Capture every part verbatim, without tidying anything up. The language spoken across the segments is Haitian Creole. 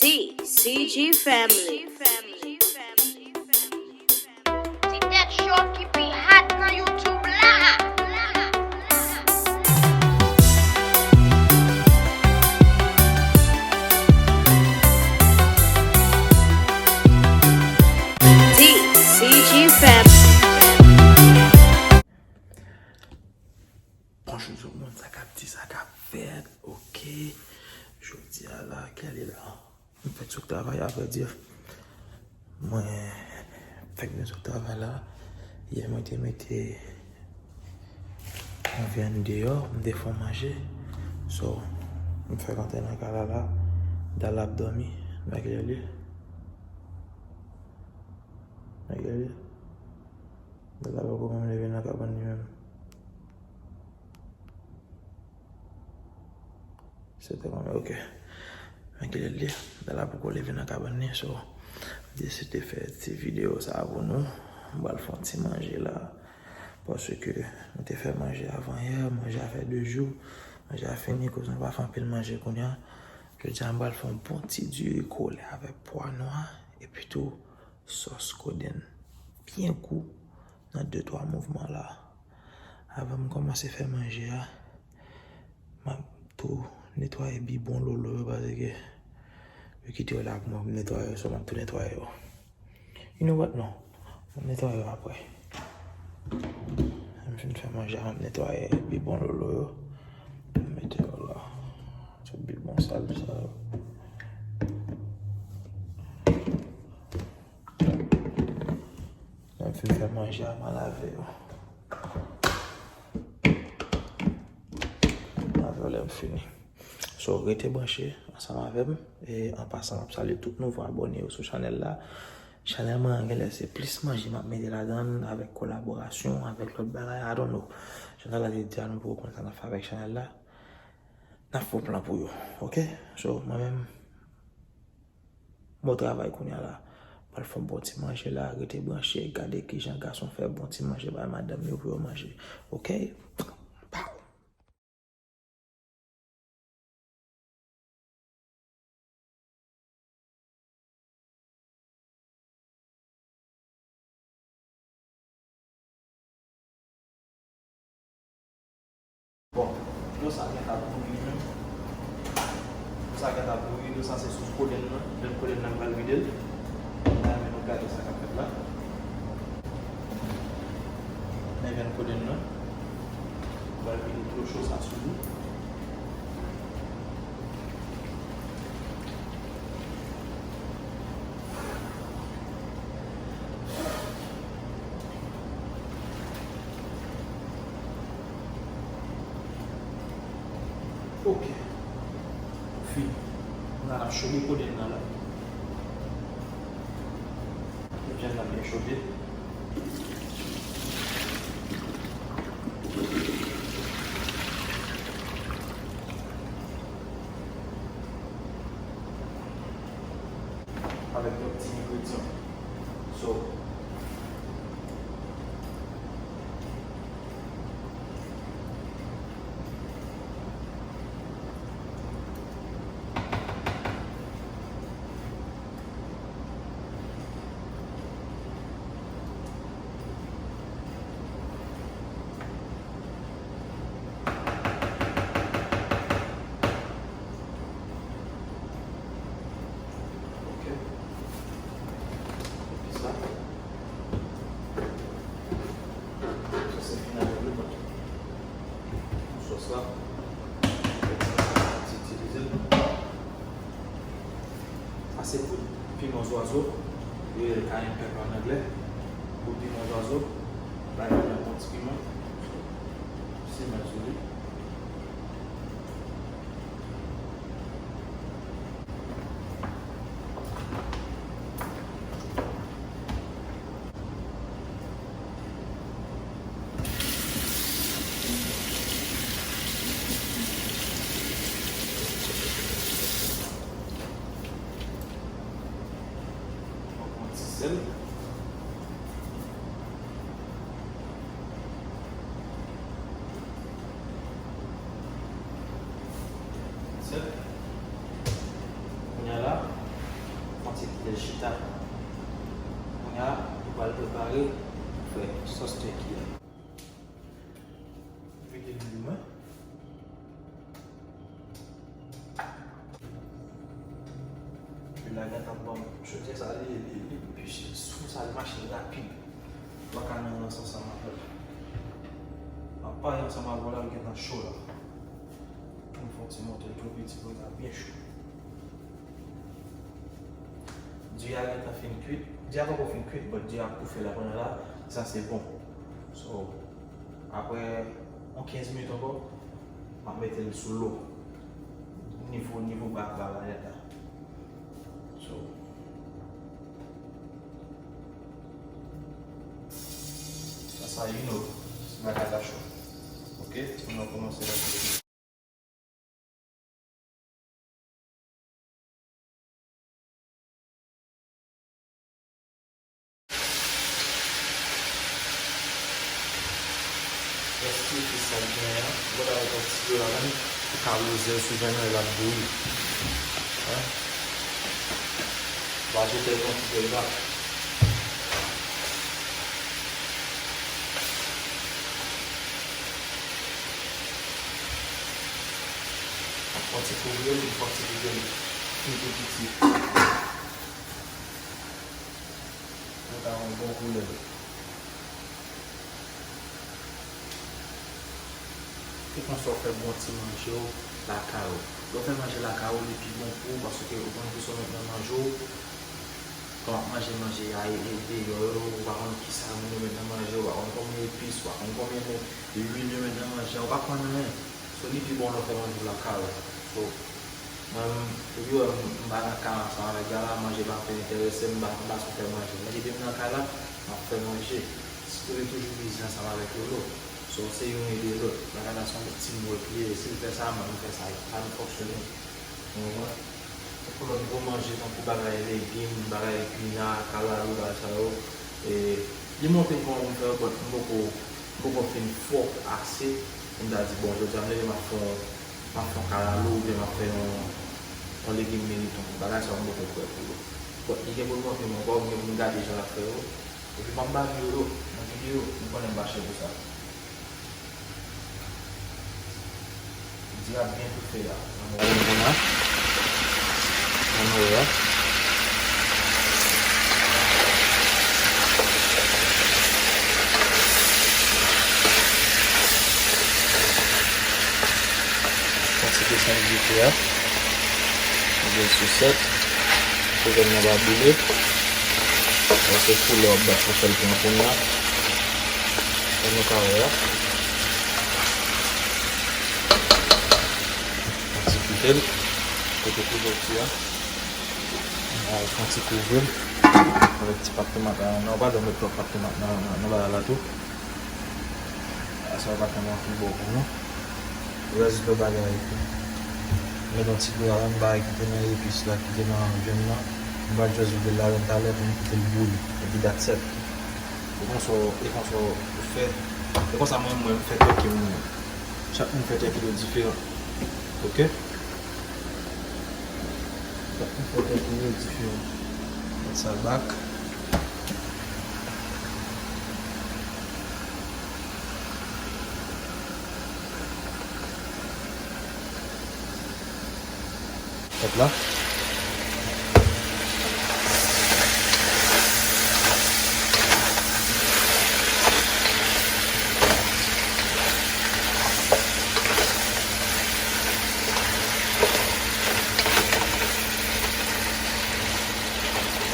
T C G Family. Ti tèt cho ki pi hot nan YouTube la. T C G Family. Bonjou tout moun, sa k ap di, sa k ap fèt, oke. Jodi a la, kilè l ye la? M fèk sot travay, avrèdi. Mwen fèk vin sot travay la. Yè mwen te mete yon vyann deyò, m te fè yon manje. So, m fèk antre nan kay la la. Dala ap dòmi. Men kilè l ye. Men kilè l ye. Dala poko menm leve nan kabann li menm. Sèt è konbyen, oke. Men kilè l ye? Dala poko leve nan kabann li, so, m deside fè ti videyo sa a pou nou. M pral fè yon ti manje la, paske nou te fè manje avan yè, manje a fè de jou, manje a fini, koz nou pa fè anpil manje kounye a. Jodi a, m pral fè yon bon ti diri kole avèk pwa nwa, epi tou, sòs kodenn byen gou nan de twa mouvman la. Avan m kòmanse fè manje a, m ap tou netwaye bibon lolo yo, paske yo kite yo la pou mwen pou m netwaye yo, so m ap tou netwaye yo. You know what? Non. M ap netwaye yo apre. Lè m fin fè manje a, m ap netwaye bibon lolo yo. M mete yo la. Tout bibon sal sa yo. Lè m fin fè manje a, m a lave yo. M a lave yo lè m fini. So, rete branche ansanm avè m. E an pasan, m ap salye tout nouvo abòne yo sou chanèl la. Chanèl mwen an genlè se plis manje m ap mete ladan l avèk kolaborasyon, avèk lòt bagay, I don't know. Chanèl la te di a nou poko konn sa n ap fè avèk chanèl la. N ap fè yon plan pou yo, oke? So, mwen menm, bon travay kounye a la. Pral fè yon bon ti manje la, rete branche, gade kijan gason fè bon ti manje bay madanm yo pou yo manje, oke? Pow! Bon, dlo sa gentan bouyi menm. Dlo sa gentan bouyi, dlo sa se sous kodenn nan. Vyann kodenn nan m pral vide l. Mwen menm nou gade sa k ap fèt la. Men vyann kodenn nan. M pral vide dlo cho sa sou li. Oke. Fini. Kounye a n ap chofe kodenn nan la. Vyann nan byen chofe. Avèk lòt ti engredyan. So, Ok. Epi sa. Sa se final yo, wi, bon. Sòs la. Ti itilize l. Sa se poud piman zwazo, yo rele l cayenne pepper an anglè. Poud piman zwazo, bay li yon bon ti piman. Simen sou li. Yon ti sèl. Sèl. Kounye a la, Ti pyès chita. Kounye a, nou pral prepare pou fè sòs tèki a. Mete lwil mwen. Lwil la gentan bon. Chodyè sa, li, li, li, li, sou sa, li mache rapid. Ou pa ka nan ranse ansanm avè l. M ap pale ansanm avè w la, li gentan cho la. M fè yon ti monte l tou piti pou l ka byen cho. Di a gentan fin kwit. Di a poko fin kwit, but di a ap toufe la kounye a la. Sa se bon. So, apre yon kenz minit ankò, m ap mete l sou lo. Nivo, nivo ba, ba la nèt la. So, sa, sa, you know, bagay la cho. Ok, nou kòmanse la. Rès ti epis sa k genyen an, ou pa ta met yon ti dlo ladann pou ka wouze l sou vyann nan, l ap bouyi. Hein? Ou pa jete l konn ti dlo la. Fò ti kouvri l, fò ti kouvri l. Fin tou piti. Pou ta yon bon koulè. Fè konsa w fè bon ti manje w lakay ou. Lè w fè manje lakay ou, li pi bon pou ou, paske ou konn kisa w met nan manje w. Kan w ap manje manje a, e, e deyò yo, ou pa konn kisa moun yo met nan manje, ou pa konn konbyen epis, ou pa konn konbyen lwil yo met nan manje a, ou pa konn anyen. So, li pi bon lè w fè manje w lakay ou. So, mwen, depi w wè m, m pa nan kay ansanm avèk Gala, manje pa fè enterese m, m pa, m pa sou fè manje. Men depi m nan kay la, m ap fè manje. Sitou li toujou bizi ansanm avèk Lolo. So, se youn ede lòt. Bagay la se yon teamwork li ye. Si l fè sa, mwen, m fè sa. Sa nou fonksyone. Ou konprann? Tankou lòt gwo manje, tankou bagay legim, bagay epina, kalalou, bagay sa yo. E, li montre m kòman pou m fè yo, but m poko, m poko fin fò ase pou m ta di, bon, jodi a m leve, m ap fè yon, m ap fè yon kalalou, oubyen m ap fè yon, yon legim meriton. Bagay sa yo, m poko prè pou yo. But li gen pou l montre m ankò, m gen pou m gade jan l ap fè yo. Epi m ap ba videyo, nan videyo, m konnen m pa chè pou sa. Di a byen toufe la. Nan mwen la. Nan mwen la. Kantite sèl dife a. Byen sou sèt. Pou vyann nan pa boule. Paske koulè w ap bat pou fè l pran kounye a. Kòm nou ka wè a. Fon ti kite l. Kote kouvèti a. Fon ti kouvri l. Avèk ti pat tomat la. Non, ou pa dwe met twòp pat tomat nan, nan, nan bagay la tou. Sa pa fè m anpil bon pou nou. Rès de bagay. Mete yon ti dlo ladan, bagay ki te nan epis la, ki te nan vyann nan. M va just vide l ladan talè pou m kite l bouyi. Epi that's it. E konsa, e konsa ou fè. E konsa mwen, mwen, m fè tèki m. Chak moun fè tèki yo diferan. Ok? Chak moun fè tèki yo diferan. Met sa back. Tèt la.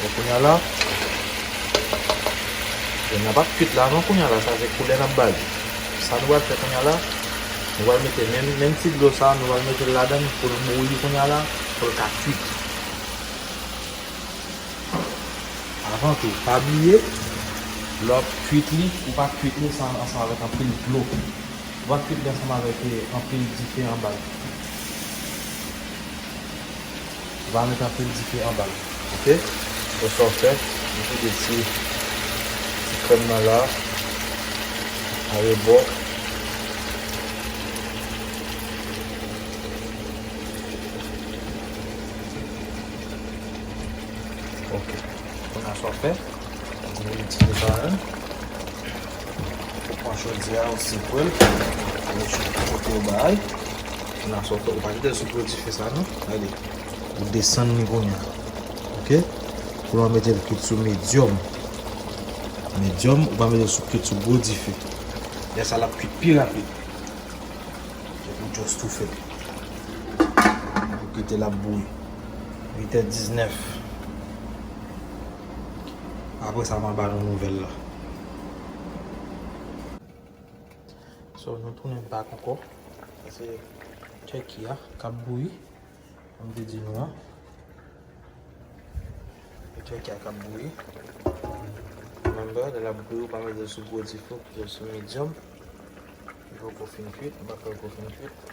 Bon, kounye a la, vyann nan pa kwit la non, kounye a la, sa se koulè n ap ba li. Sa nou pral fè kounye a la, nou pral mete menm, menm ti dlo sa, nou pral mete l ladan l pou l bouyi kounye a la, pou l ka kwit. Avan tou, pa bliye, lè w ap kwit li, ou pa kwit li san, ansanm avèk anpil dlo. Ou pa kwit li ansanm avèk, eh, anpil dife anba l. Ou pa met anpil dife anba l. Ok? Bon, sa w fè, ou vide ti, ti krèm nan la, nan rebò. Ok. Kounye a sa w fè, ou itilize pa menm. Ou pran chodyè a, ou sekwe l, ou chofe w bay. Kounye a sa w fè, ou pa kite l sou gwo dife sa non. Gade. Ou desann li kounye a. Ok? Kounye a w mete l kwit sou medyòm. Medyòm, ou pa mete l sou kwit sou gwo dife. Lè sa l ap kwit pi rapid. Epi w just toufe l. Ou kite l ap bouyi. Uit è diznèf. Apre sa, m a ba nou nouvèl la. So, nou tounen back ankò. Sa se turkey a k ap bouyi. Kòm m te di nou an. Turkey a k ap bouyi. Remember, lè l ap bouyi, ou pa mete l sou gwo dife, ou kite l sou medium. Li poko fin kwit, m pa kwè l poko fin kwit.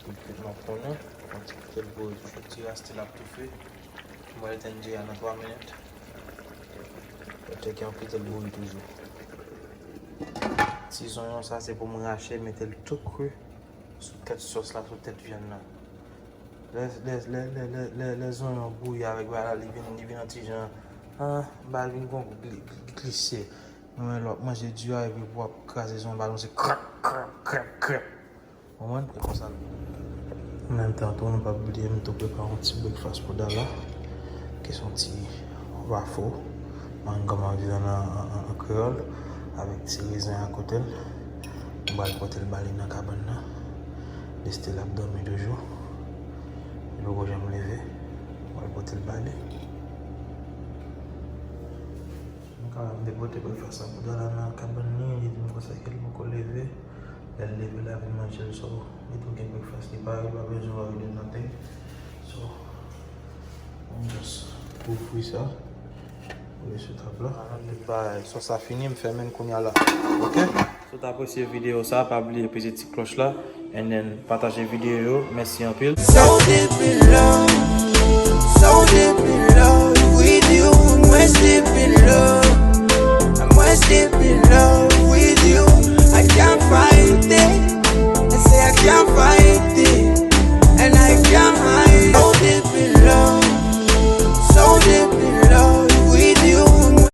Li kwit, m ap konnen. Mwen ti kite l bouyi, toujou ti raste l ap toufe. Mwen etenn djè a nan twa minit. Mwen tcheke an kite l bouyi toujou. Ti zonyon sa se pou m rache, mete l tou kri sou tèt sòs la, sou tèt vyann nan. Lè, lè, lè, lè, lè, lè, lè zonyon bouyi avèk bagay la, li vin, li vin an ti jan, ah, bagay vin gon gli-, gli-, glise. Mwen menm lè w ap manje di a, epi w ap kraze se yon balon, se krap, krap, krap, krap. Konprann? E konsa l. An menm tan tou, nou p ap bliye m tou prepare yon ti breakfast pou Dala, ki se yon ti waffle, mango manvilan an, an, an, an kreyòl, avèk ti rezen akote l. M pral pote l ba li nan kabann nan. Li still ap dòmi toujou. Li poko janm leve. M pral pote l ba li. M ka, m te pote breakfast la pou Dala nan kabann li, li di m konsa ke l poko leve. Lè l leve, l a vin manje l, so, li tou gen breakfast li pare, li pa bezwen worry de nothing. So, m just kouvri sa, kouvri sou tab la. Alright, sòs la fini, m fèmen l kounye a la. Ok? Si w t apresye videyo sa, pa bliye peze ti klòch la, and then pataje videyo yo. Mèsi anpil. So deep in love, so deep in love with you. I'm waist deep in love, I'm waist deep in love with you. I can't fight it, I say I can't fight it.